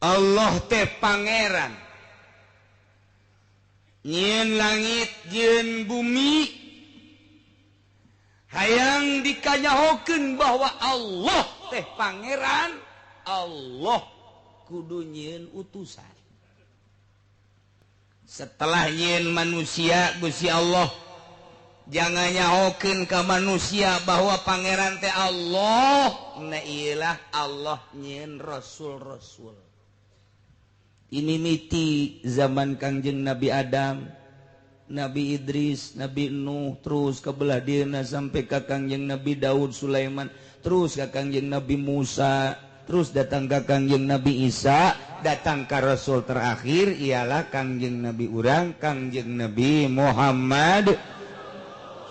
Allah teh pangeran nyieun langit jeung bumi hayang dikanyahokeun bahwa Allah teh pangeran, Allah kudu nyieun utusan. Setelah nyieun manusia, Gusti Allah jangan nyahokeun ka manusia bahwa pangeran teh Allah. Nah, iyalah Allah nyieun rasul-rasul. Ini miti zaman Kangjeng Nabi Adam, Nabi Idris, Nabi Nuh, terus ke belah dieuna sampai ka Kangjeng Nabi Daud, Sulaiman, terus ka Kangjeng Nabi Musa, terus datang ka Kangjeng Nabi Isa, datang ka rasul terakhir ialah Kangjeng Nabi urang, Kangjeng Nabi Muhammad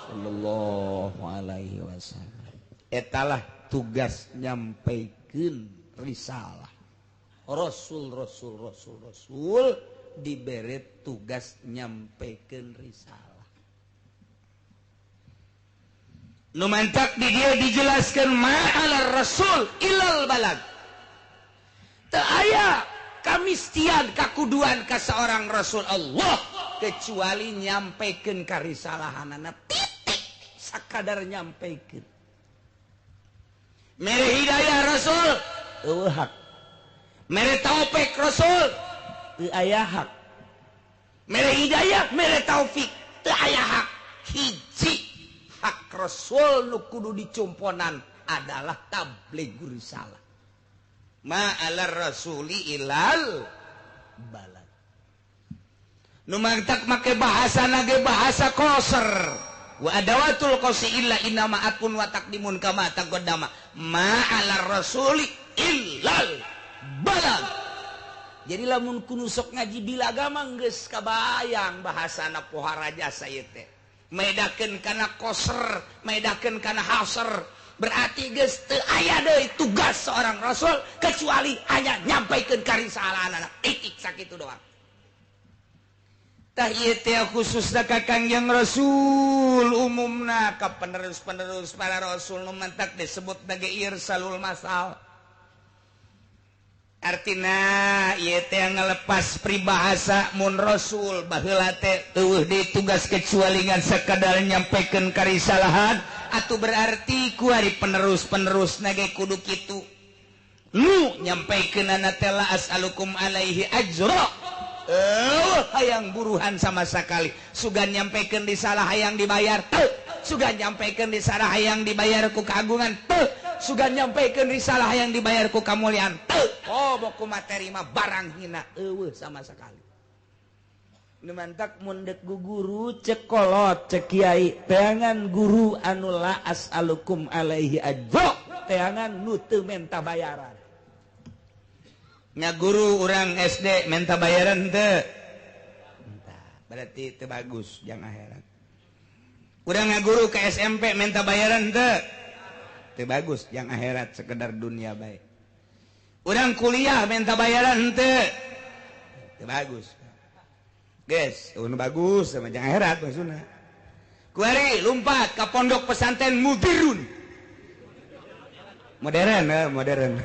sallallahu alaihi wasallam. Etalah tugas nyampaikeun risalah. Rasul, rasul, rasul, rasul diberi tugas nyampaikan risalah. Nu mantak di dia dijelaskan ma'alar rasul ilal balag. Teu aya kamistian kakuduan ka seorang rasul Allah kecuali nyampaikan karisalahanana, titik, sakadar nyampaikan. Mere hidayah rasul eueuh hak, mere taufik rasul teu aya hak, mere hidayah, mere taufik teu aya hak. Hiji hak rasul nu kudu dicumponan adalah tabligh risalah. Ma'alar rasuli ilal balad. Nu mantak make bahasa nage bahasa koser. Wa adawatul qasi illa inama akun wa taqdimun kama taqaddama. Ma'alar rasuli illal balad. Jadi lamun kudu sok ngaji bilagama geus kabayang bahasana pohara jasa ieu teh. Medakeun kana koser, medakeun kana haser. Berarti geus teu aya deui tugas seorang rasul kecuali hanya nyampaikeun karisalahanana. Titik, sakitu doang. Tah ieu teh khususna ka Kangjeng Rasul, umumna ka penerus-penerus para rasul nu mantak disebut nage irsalul masal. Artina ieu teh ngelepas peribahasa mun rasul baheula teh eueuh deui tugas kecuali ngan sakadar nyampaikeun karisalahan, atuh berarti kuari penerus-penerus nage kudu kitu. Nu nyampaikeunana teh la as'alukum alaihi ajra. Eueuh hayang buruhan sama sekali. Sugan nyampaikeun risalah hayang dibayar teu. Sugan nyampaikeun risalah hayang dibayar ku kagungan teu. Sugan nyampaikeun risalah hayang dibayar ku kamuliaan teu. Oh, boku materi mah barang hina eueuh sama sekali. Nu mantak mun deuk guru cek kolot cek kiai teangan guru anu la as'alukum alaihi ajra, teangan nu teu menta bayaran. Nya guru urang SD menta bayaran teu? Berarti teu bagus jang akhirat. Urang ngaguru ke SMP menta bayaran teu? Teu bagus jang akhirat, sekedar dunia baik. Urang kuliah menta bayaran teu? Teu bagus. Guys, nu bagus sama jang akhirat maksudna. Kuari lompat ka pondok pesantren mudirun. Modern, modern.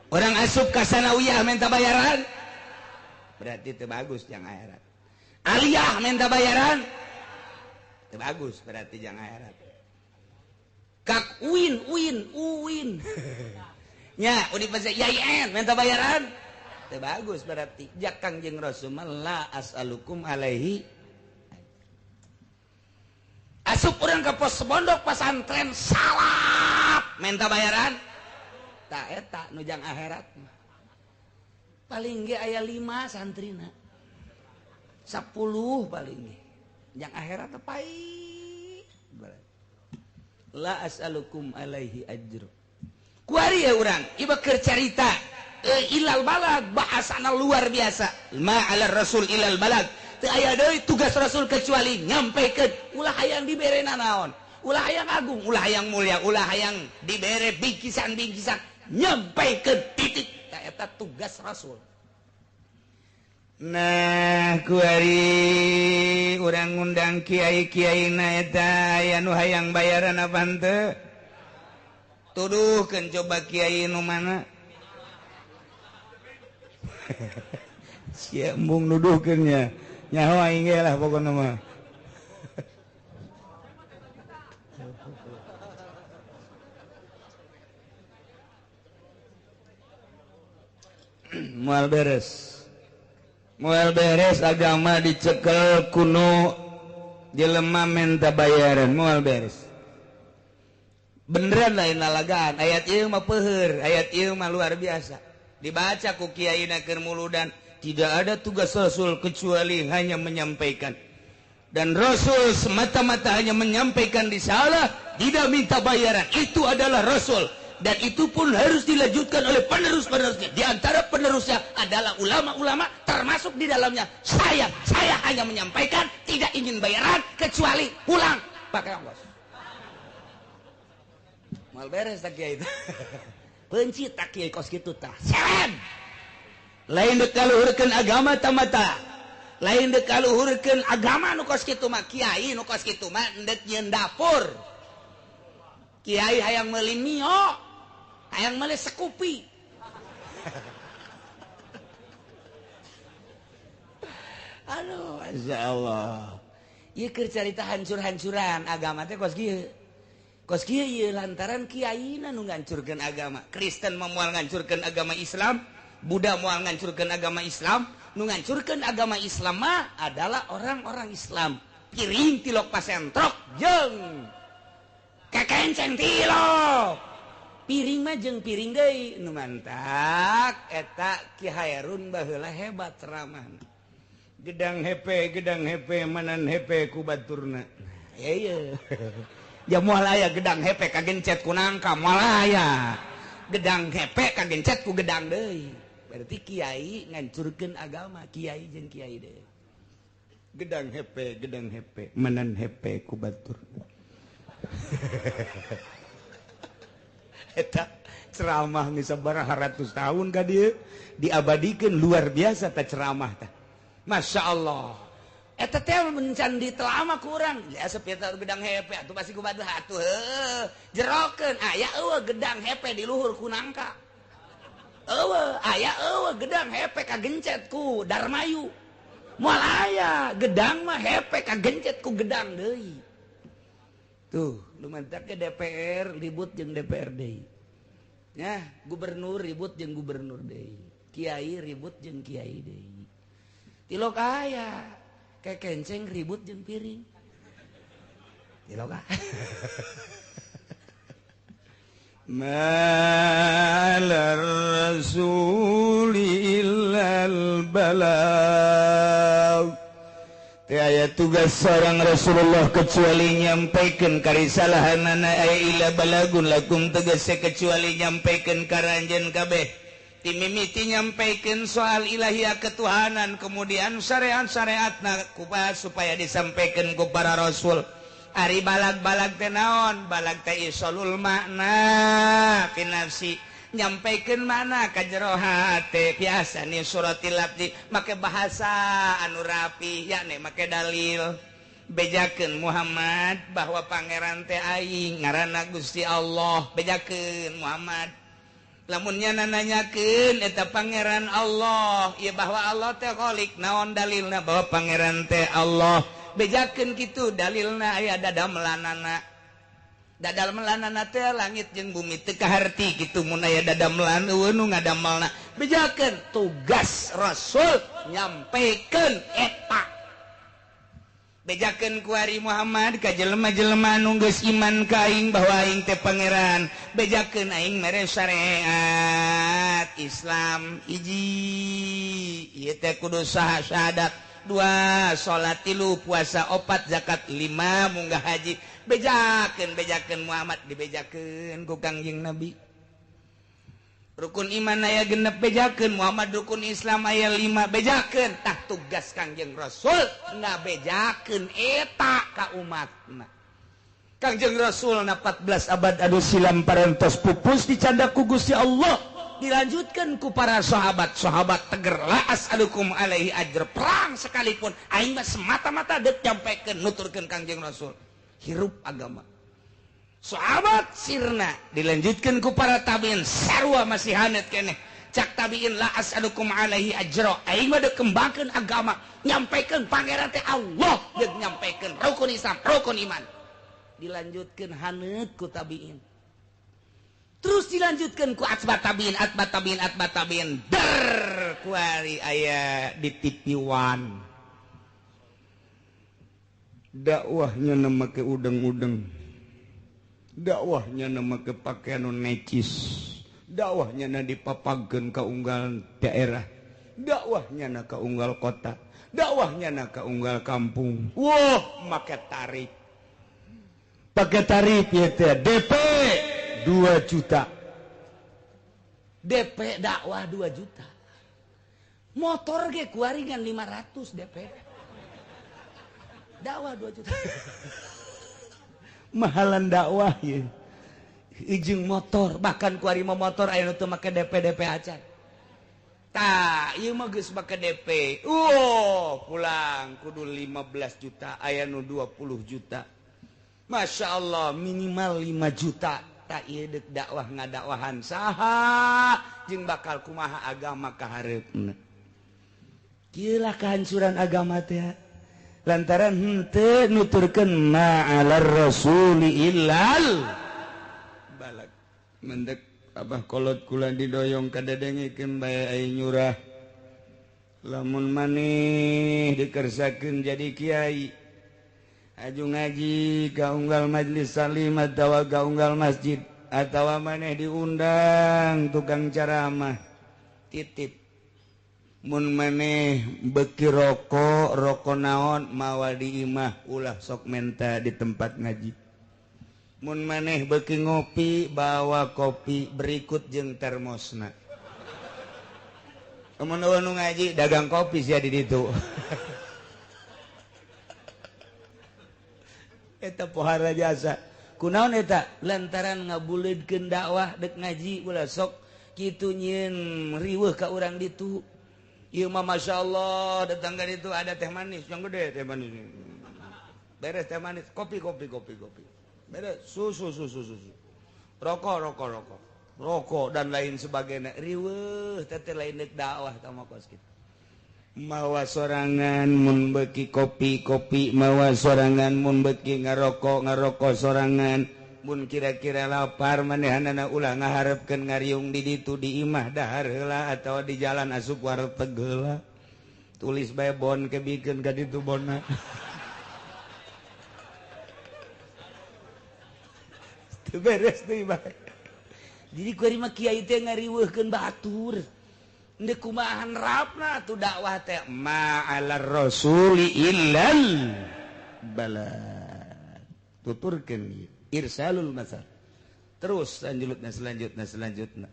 Orang asup ka sanawiyah minta bayaran, berarti teu bagus jang akhirat. Aliyah minta bayaran, teu bagus berarti jang akhirat. Kak uin uin uin. Nya Universitas YIN minta bayaran, teu bagus berarti. Jak Kangjeng Rasul la as'alukum alaihi. Asup urang ka pos pondok pesantren salap minta bayaran, tak eta nu jang akhirat mah. Paling ge aya 5 santrina, 10 paling ge jang akhirat teh pahit. La as'alukum alaihi ajru. Kuari ya urang ieu keur carita ilal balag, bahasana luar biasa. Ma 'ala rasul ilal balag. Teu aya deui tugas rasul kecuali nyampaikeun. Ulah hayang dibere nanaon, ulah hayang agung, ulah hayang mulia, ulah hayang dibere bingkisan-bingkisan, nyampaikeun titik. Tah eta tugas rasul. Nah, kuari urang ngundang kiai-kiai na eta aya nu hayang bayaran apa henteu? Tuduhkeun coba kiai nu mana? Sia embung nuduhkeun nya. Nyaho aing ge lah pokona mah. Moal beres. Moal beres agama dicekel kuno jelema menta bayaran moal beres. Beneran lain lalagaan ayat ieu mah peuheur, ayat ieu mah luar biasa. Dibaca ku kiaina keur muludan, tidak ada tugas rasul kecuali hanya menyampaikan. Dan rasul semata-mata hanya menyampaikan risalah, tidak minta bayaran. Itu adalah rasul. Dan itu pun harus dilanjutkan oleh penerus-penerusnya. Di antara penerusnya adalah ulama-ulama, termasuk di dalamnya saya. Saya hanya menyampaikan, tidak ingin bayaran kecuali pulang pakai ongkos. Mal beres tak kiai itu. Benci tak kiai kos kitu tah. Seren. Lain dek kaluhurkeun agama tamata. Lain dek kaluhurkeun agama nu kos kitu mah kiai nu kos kitu mah endek nyieun dapur. Kiai hayang meuli mio, hayang meuli sekupi. Aduh, masya Allah. Ieu keur carita hancur-hancuran agama teh kos kieu. Kos kieu ieu lantaran kiaina nu ngancurkeun agama. Kristen mah moal ngancurkeun agama Islam, Buddha moal ngancurkeun agama Islam, nu ngancurkeun agama Islam mah adalah orang-orang Islam. Piring tilok pasentrok jeung kekenceng tilok. Piring mah jeung piring deui nu mantak eta Ki Hairun baheula hebat ceramahna. Gedang hepe manan hepe ku baturna. Ya iya. Ya moal aya gedang hepe kagencet ku nangka moal aya. Gedang hepe kagencet ku gedang deui. Berarti kiai ngancurkeun agama, kiai jeung kiai deui. Gedang hepe manan hepe ku baturna. Eta ceramah geus sabaraha ratus tahun ka dieu diabadikeun luar biasa ta ceramah tah. Masya Allah. Eta teh mencan ditelama kurang. Ya sepitar gedang hepe atuh pasti ku batu atuh heuh. Jerokeun aya eueuh gedang hepe di luhur ku nangka. Eueuh aya eueuh gedang hepe kagencet ku Darmayu. Moal aya gedang mah hepe kagencet ku gedang deui. Tuh, lumantak ke DPR ribut jeung DPR deui. Ya, gubernur ribut jeung gubernur deui. Kiai ribut jeung kiai deui. Tilok aya, kekenceng ribut jeung piring. Tilok aya. Malar rasuli illal balagh. Teu aya tugas seorang Rasulullah kecuali nyampaikan karisalahanana aya ila balagun lakum tegese kecuali nyampaikan ka ranjeun kabeh. Timimiti nyampaikan soal ilahiyah ketuhanan, kemudian syariat-syariatna kubah supaya disampaikan ku para rasul. Ari balag-balag teh naon? Balag teh isolul makna fi nafsi. Nyampaikan mana ka jero hate biasa nih suratil abdi make bahasa anu rapi yakni make dalil. Bejakeun Muhammad bahwa pangeran teh aing ngaranna Gusti Allah. Bejakeun Muhammad lamun nya nanyakeun eta pangeran Allah ieu bahwa Allah teh khalik naon dalilna bahwa pangeran teh Allah. Bejakeun kitu dalilna aya dadamelanana. Dadal melanana teh langit jeung bumi teu kaharti kitu mun aya dadamelan eueuh nu ngadamelna. Bejakeun tugas rasul nyampaikan eta. Bejakeun ku ari Muhammad ka jelema-jelema nu geus iman ka aing bahwa aing teh pangeran. Bejakeun aing mere syariat Islam hiji ieu teh kudu syahadat, 2 salat, 3 puasa, 4 zakat, 5 munggah haji. Bejakeun bejakeun Muhammad dibejakeun ku Kangjeng Nabi. Rukun iman aya 6 bejakeun Muhammad, rukun Islam aya 5 bejakeun. Tah tugas Kangjeng Rasul ngabejakeun eta ka umatna. Kangjeng Rasul na 14 abad anu silam parantos pupus dicandak ku Gusti Allah, dilanjutkan ku para sahabat. Sahabat teger laas alukum alaihi ajr, perang sekalipun aing mah semata-mata deuk nyampaikan nuturkeun Kangjeng Rasul hirup agama. Sahabat sirna dilanjutkan ku para tabiin sarua masih hanet keneh. Cak tabiin la as'alukum alaihi ajra. Aing mah deuk kembangkeun agama, nyampaikan pangeran teh Allah, deuk nyampaikan rukun Islam, rukun iman. Dilanjutkeun haneut ku tabiin. Terus dilanjutkan ku atba tabiin, atba tabiin, atba tabiin. Der kuari aya di TV One. Dakwahnya nama ke udeng-udeng, dakwahnya nama ke pakaian necis, dakwahnya na dipapageun ka unggal daerah, dakwahnya na ka unggal kota, dakwahnya na ka unggal kampung. Wah, make tarif, pakai tarif ya teh DP 2 juta, DP dakwah 2 juta, motor ge kuaringan 500 DP. Dakwah 2 juta. Mahalan dakwah ya. Ijing motor, bahkan kuari mah motor aya nu teu make DP DP acan. Tah, ieu mah geus make DP. Pulang kudu 15 juta, aya nu 20 juta. Masya Allah, minimal 5 juta. Tah ieu deuk dakwah ngadakwahan saha jeung bakal kumaha agama ka hareupna. Kieu lah kehancuran agama teh. Lantaran henteu nuturkeun ma'alar rasuli illal balak. Mendek abah kolot kula didoyong kadadengikeun bae ai nyurah. Lamun maneh dikersakeun jadi kiai, aju ngaji ka unggal majlis salim atawa ka unggal masjid atawa maneh diundang tukang ceramah, titip mun maneh beki rokok, rokok naon mawa di imah, ulah sok menta di tempat ngaji. Mun maneh beki ngopi, bawa kopi berikut jeung termosna. Mun nu ngaji dagang kopi sia di ditu. Eta pohara jasa. Kunaon eta? Lantaran ngabuleudkeun dakwah deuk ngaji ulah sok kitu nyieun riweuh ka urang ditu. Ieu mah Masya Allah, datang ka ditu ada teh manis yang gede, teh manis. Beres teh manis, kopi kopi kopi kopi. Beres susu susu susu. Rokok rokok rokok. Rokok dan lain sebagainya. Riweuh teh teh lain deuk dakwah tah mah kos kitu. Mawa sorangan mun beuki kopi kopi, mawa sorangan mun beuki ngarokok ngarokok sorangan. Mun kira-kira lapar manehanana ulah ngaharepkeun ngariung di ditu di imah dahar heula atawa di jalan asup warteg heula. Tulis bae bon kebikeun ka ditu bonna. Teu beres deui bae. Jadi kuari mah kiai teh ngariweuhkeun batur. Ndek kumahan rapna atuh dakwah teh ma'alar rasuli illal bala. Tuturkeun ieu. Irsalul masal. Terus selanjutnya selanjutnya selanjutnya.